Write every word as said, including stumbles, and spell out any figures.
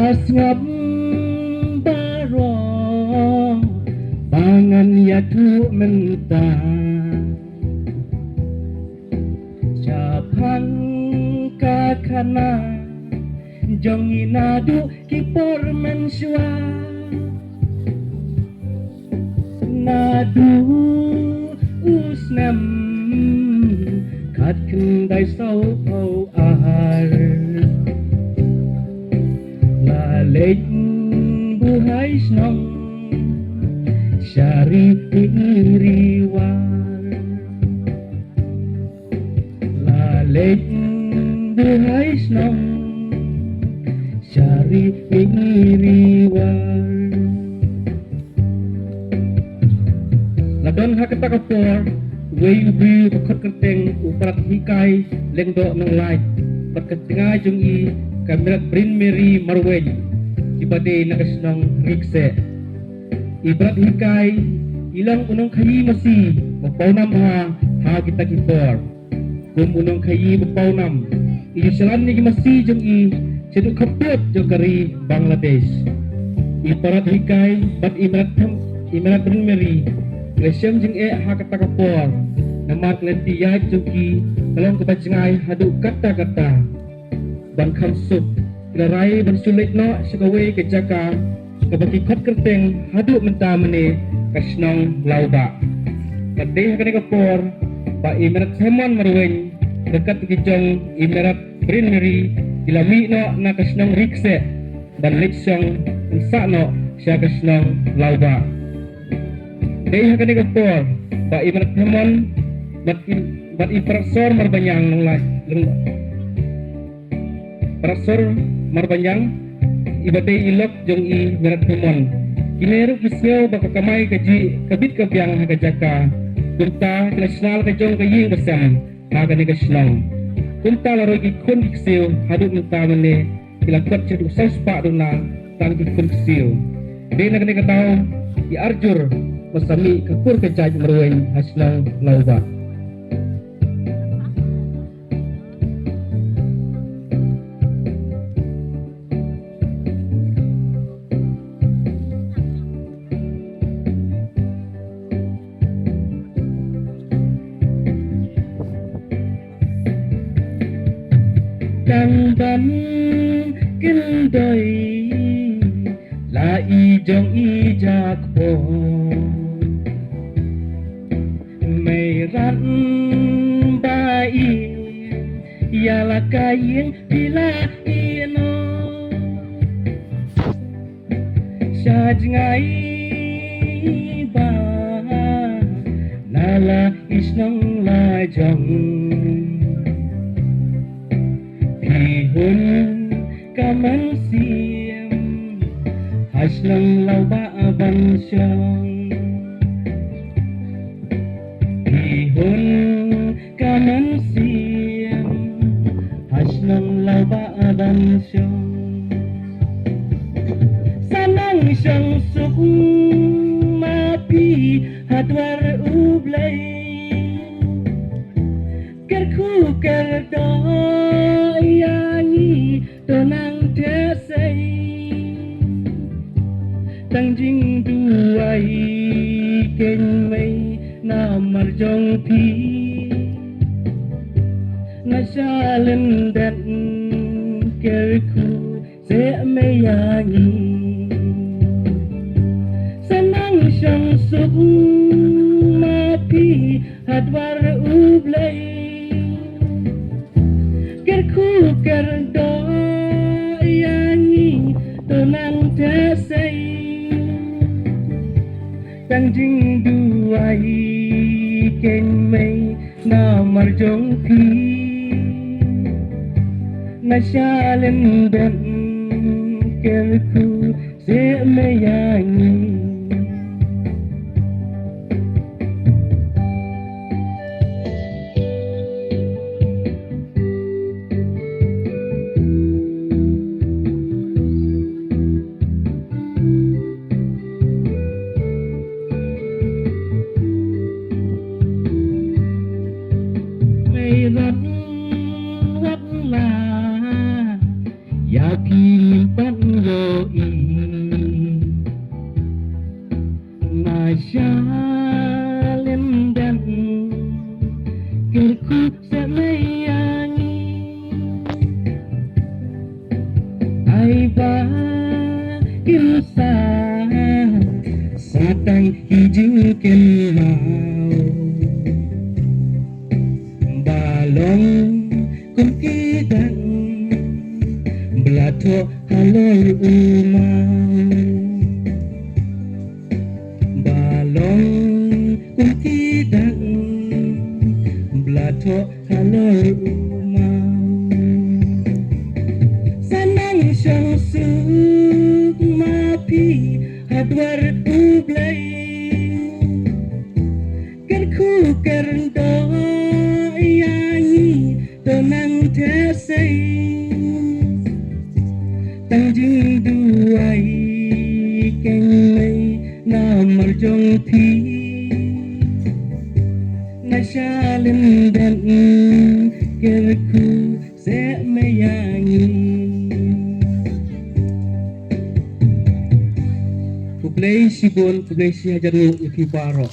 Sngap baroh ba ngan ïathuh mynta shaphang ka khana jong ngi naduh ki por mynshuwa. Naduh u snem khatkhyndai sawphew ar, la leit buhai shnong sha ri Miri War. La leit buhai shnong sha ri Miri War. La don ha kata ka por uwei u briew ba khot kyrteng u Bharat Hikai Lyngdoh Nonglait bad ka jngai jong i ka Meret Brin Mary Marwein, kiba dei na ka shnong Rikseh. I Bharat Hikai i long u nongkhaïi masi ba pawnam bha ha kita ki por. Kum u nongkhaïi ba pawnam, i ju shalan ïa ki masi jong i shaduh khappud jong ka ri Bangladesh. I Bharat Hikai bad i Meret Them-, i Meret Brin Mary ki la shem jingeh ha kata ka por, namar ka lynti ïaid jong ki ka long kaba jngai haduh katta katta. Ban kham suk, ki la rai ban shu leit noh sha kawei ka jaka kaba ki khot kyrteng haduh mynta mynne ka shnong Lawbah. Bad dei ha kane ka por ba i Meret Hemon Marwein ryngkat ki jong i Meret Brin Mary ki la mih noh na ka shnong Rikseh ban leit shong, ban sah noh sha ka shnong Lawbah. Dei ha kane ka por ba i Meret Hemon bad i, bad i Parasor Marbaniang Nonglait, Leng-, Parasor Marbaniang iba dei i lok jong i Meret Hemon. Kine ruh ki sngew ba ka kamai kajih ka bit ka biang ha ka jaka. Kumta ki la shna la ka jong ka ïing ka sem ha kane ka shnong. Kumta la roi ki khun ki ksiew haduh mynta mynne ki la kot shaduh saw spah duna tang ki khun ksiew. Dei na kane ka daw ki arjur ba sa mih ka kur ka jait marweiñ ha shnong Lawbah. Tang ban kyndoi la i jong i jakpoh. Mei rat ba i ïa la ka ïing phi la i noh. Sha jngai ba na la i shnong la jong. Phi hun ka mynsiem ha shnong Lawbah ban shong. Phi hun ka mynsiem ha shnong Lawbah ban shong. Sa nang shong suk ma phi ha dwar U Blei. Kyrkhu kyrdoh ïa ngi to nang theh sei. Tang jingduwai keiñ mei namar jong phi. Na sha lyndet kyrkhu seh mei ïa ngi. Sa nang shong suk ma phi ha dwar U Blei. Kyrkhu kyrdoh ïa ngi to nang theh sei. Tang jingduwai keiñ mei namar jong phi. Na sha lyndet kyrkhu seh mei ïa ngi. Mei rat wat la ïa phi ngim pat Lo i na sha lem dan kyrkhu sa mei ïa ngi. Ai ba im sa sa tang hi jingkynmaw. Ba long kum ki dang ba la thoh halor u maw. Ba long kum ki dang ba la thoh halor u maw. Sa nang shong suk ma phi ha dwar U Blei. Kyrkhu kyrdoh ïa ngi to nang theh sei. Tang jingduwai keiñ mei namar jong phi. Na sha lem dan kyrkhu sa mei ïa ngi. Khublei shibun, khublei shihajar nguh ïa phi baroh.